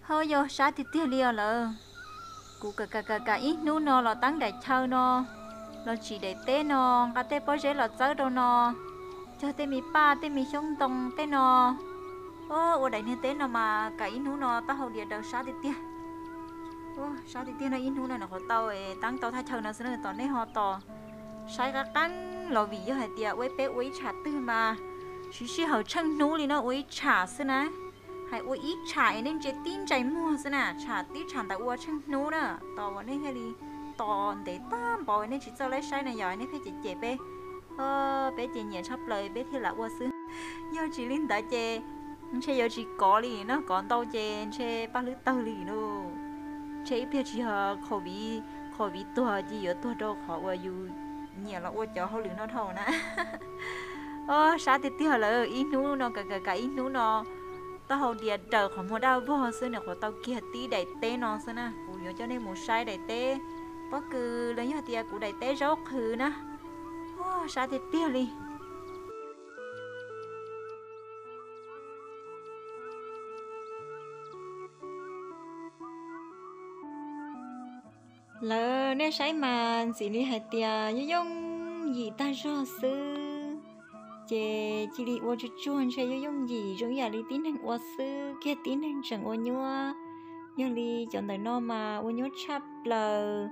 Hawb, yog sab tiag tiag li os lawm. Kuv kam kam kam kam ib hnub no los teeb daim chaw no, los tsim daim teb no, nqa tej pob zeb los txawb rau no, cog tej me paj tej me xyoob ntoo tej no. Ua daim niag teb no mas kam ib hnub no taub hau diav daws sab tiag tiag. Sab tiag tiag no ib hnub no nws qhuav tau teeb tau thaj chaw no xwb na, tos nej ho tos saib qab qeeb los vim yog hais tias ua peb ua ib tsham twg mas siv sij hawm tsheej hnub li no ua ib tsham xwb na. Hais ua ib tsham es nej ntsia tib ntsais muag xwb na, tsham tib tsham ntawd ua tsheej hnub na, tos uas nej thiaj li tos ntev tag npaum nej tsis txawj laib saib na yog nej pheej cem cem peb, peb ces nyiam tshaj plaws peb thiaj lam ua xwb. Yog tsis li ntawd ces ntshe yuav tsis kov li no, kov ntau ces ntshe paj hlwb tawg li lauj. Ntshe ib pliag tsis yog covid, covid tuag ces yuav tuag rau qhov uas yus nyiam los ua cov hauj lwm no dhau na. Sab tiag tiag lawm, ib hnub no kam kam kam ib hnub no taub hau diav daws qhov muag daj vog xwb, nws qhuav tau kiag tib daim teb no xwb na. Kuv yuav coj nej mus saib daim teb pob kws los yog tias kuv daim teb zaub qhwv na. Sab tiag tiag li. Lawv nej saib mas ntxim li hais tias yooj yooj yim tag zog xwb, ces cia li ua tsuag tsuag ntshe yooj yooj yim zoo ib yam li tib neeg ua xwb, kiag tib neeg tseem ua nyuaj. Yog li cov ntawm no mas ua nyuaj tshaj plaws.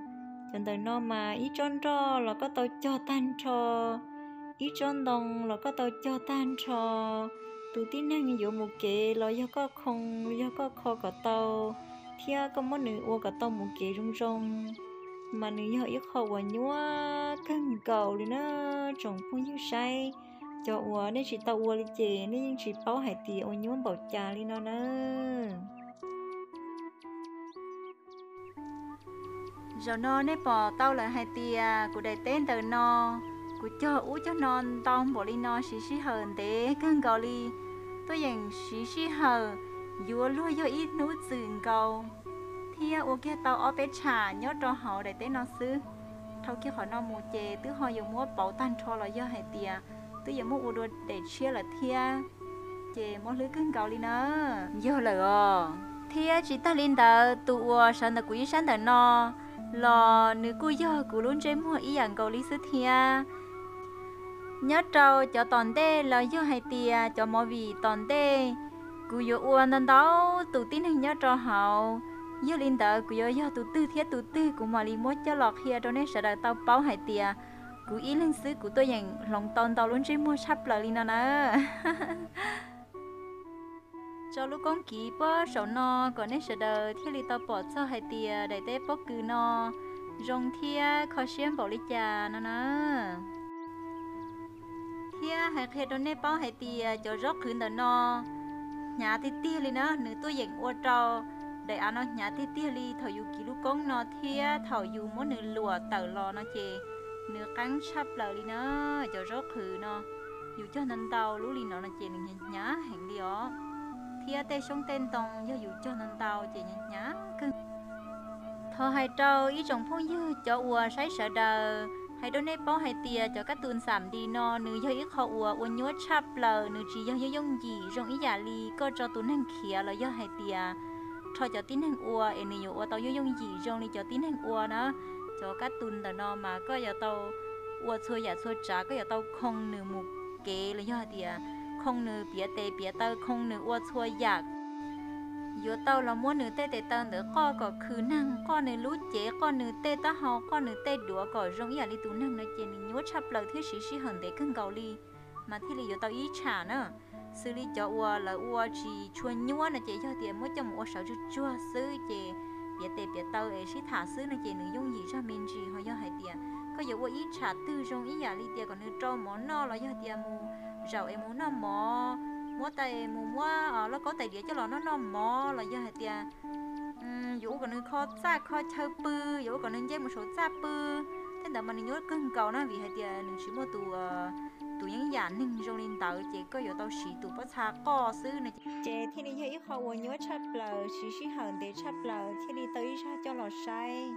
Cov ntawm no mas ib tsob nroj los koj tau cog tag nrho, ib tsob ntoo los koj tau cog tag nrho. Tus tib neeg yuav mus kev los yog koj khoo, yog koj kho kom tau, thiab koj muab nws ua kom tau mus kev zoo zoo, mas nws yog ib qho uas nyuaj kawg nkaus li na tsoom phooj ywg saib. Cov uas nej tsis tau ua li ces nej yeej tsis paub hais tias ua nyuaj npaum cas li no na. Zaum no nej pom tau lawm hais tias kuv daim teb ntawm no, kuv cog ub cog no ntau npaum li no siv sij hawm ntev kawg nkaus li. Tuaj yeem siv sij hawm yuav luag yog ib hnub txwm nkaus, thiab ua kiag tau ob peb tsham nyob rau hauv daim teb no xwb. Dhau kiag qhov no mus ces twb ho yuav muab pauv tag nrho los yog hais tias twb yuav muab ua dua daim tshiab lawm thiab, ces muab hlwb kawg nkaus li na. Yog lawm os, thiab tsis tag li ntawd tus uas sawv ntawm kuv ib sab ntawm no los nws kuj yog kuv lub ntsej muag ib yam nkaus li xwb thiab. Nyob rau cov tom ntej los yog hais tias cov movie tom ntej, kuv yuav ua ntau ntau tus tib neeg nyob rau hauv. Yog li ntawd kuv yuav yog tus twg thiab tus twg kuv mam li muab coj los qhia rau nej sawv daws tau paub hais tias kuv ib leeg xwb kuv tuaj yeem hloov tau ntau lub ntsej muag tshaj plaws li no na. Tso lub koob kiv puag saum no kom nej sawv daws thiaj li tau pom txog hais tias daim teb pob kws no zoo thiab kho siab npaum li cas no na. Thiab hais qhia rau nej paub hais tias cov zaub qhwv ntawm no hnyav tiag tiag li na, nws tuaj yeem ua rau daim av no hnyav tiag tiag li thaum yus kiv lub koob no thiab thaum yus muab nws luam tawm los no ces nws qeeb tshaj plaws li na. Cov zaub qhwv no yus cog ntau ntau lub li no no ces nws hnyav hnyav heev li os. Thiab tej xyoob tej ntoo yog yus cog ntau ntau ces hnyav hnyav kawg. Thov hais rau ib tsoom phooj ywg cov uas saib sawv daws, hais rau nej paub hais tias cov kab tus ntxam di no nws yog ib qho uas ua nyuaj tshaj plaws, nws tsis yog yooj yooj yim zoo ib yam li koj tso tus neeg khiav los yog hais tias rho cov tib neeg ua es nws yuav ua tau yooj yooj yim zoo li cov tib neeg ua na. Cov kab tus ntawm no mas koj yuav tau ua txhua yam txhua tsav, koj yuav tau khoo nws mus kev los yog hais tias khoo nws piav tes piav taw, khoo nws ua txhua yam. Yuav tau los muab nws tej tes taw ntawd qoj kom khwv neeg, qoj nws lub cev, qoj nws tej taub hau, qoj nws tej duav kom zoo ib yam li tus neeg no ces nws nyuaj tshaj plaws thiab siv sij hawm ntev kawg nkaus li mas thiaj li yuav tau ib tsham na. Xws li cov uas lawv ua tsis tshua nyuaj no ces yog tias muab coj mus ua sawv tsuag tsuag xwb ces piav tes piav taw es sib tham xwb no ces nws yooj yim zaj me ntsis. Ho yog hais tias koj yuav ua ib tsham twg zoo ib yam li tias kom nws rau mov noj los yog tias mus zaum es mus noj mov, muab tais mus muab lauj kaub tais diav coj los noj noj mov los yog hais tias yuav ua kom nws kho txaj kho chaw pw, yuav ua kom nws nce mus saum txaj pw, tej ntawd mas nws nyuaj kawg nkaus na vim hais tias nws tsis muaj tus, tus yeeb yam neeg zoo li ntawd ces koj yuav tau siv tus pob txha qoj xwb no ces thiaj li yog ib qho uas nyuaj tshaj plaws, siv sij hawm ntev tshaj plaws thiaj li tau ib zaj coj los saib.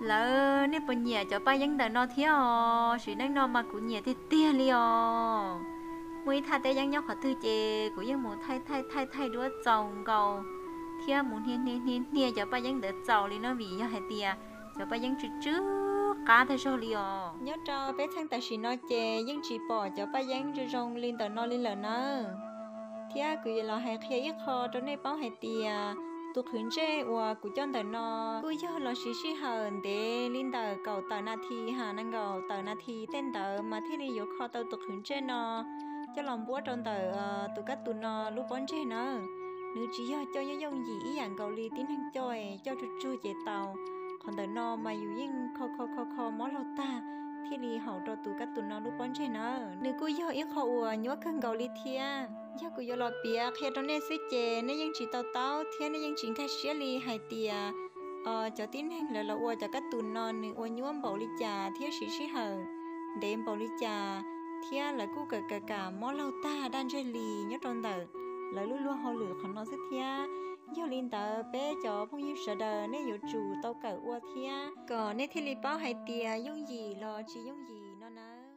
Lawv, nej puas nyiam cov paj yeeb ntawm no thiab os? Sim neej no mas kuv nyiam tiag tiag li os. Muaj ib thaj teb yeeb nyob qhov twg ces kuv yeej mus thaij thaij thaij thaij duab txaus nkaus thiab mus hnia hnia hnia hnia cov paj yeeb ntawd txaus li no vim yog hais tias cov paj yeeb tsw tsw qab tag zog li os. Nyob rau peb txheej tam sim no ces yeej tsis pom cov paj yeeb zoo zoo li ntawm no li lawm nawb. Thiab kuv yuav los hais qhia ib qho rau nej paub hais tias tus qhwv ntsej uas kuv coj ntawm no kuj yog los siv sij hawm ntev li ntawm kaum tawm nas this ha nees nkaum tawm nas this tej ntawd mas thiaj li yuav kho tau tus qhwv ntsej no coj los npuab rau ntawm tus kab tus no lub pob ntseg nawb. Nws tsis yog coj yooj yooj yim ib yam nkaus li tib neeg coj, coj tsuag tsuag ces tau. Qhov ntawm no mas yus yeej kho kho kho kho mob laug tag thiaj li haum rau tus kab tus no lub pob ntseg nawb. Nws kuj yog ib qho uas nyuaj kawg nkaus li thiab. Yog kuv yuav los piav qhia rau nej xwb ces nej yeej tsis to taub thiab nej yeej tsis nkag siab li hais tias cov tib neeg lawv los ua cov kab tus no nws ua nyuaj npaum li cas thiab siv sij hawm ntev npaum li cas, thiab lawv kuj kawm kawm kam mob laug tag daj ntseg li nyob rau ntawm lawv lub luag hauj lwm qhov no xwb thiab. Yog li ntawd peb cov phooj ywg sawv daws nej yuav tsum tau kawm ua thiab kom nej thiaj li paub hais tias yooj yim los tsis yooj yim no nawb.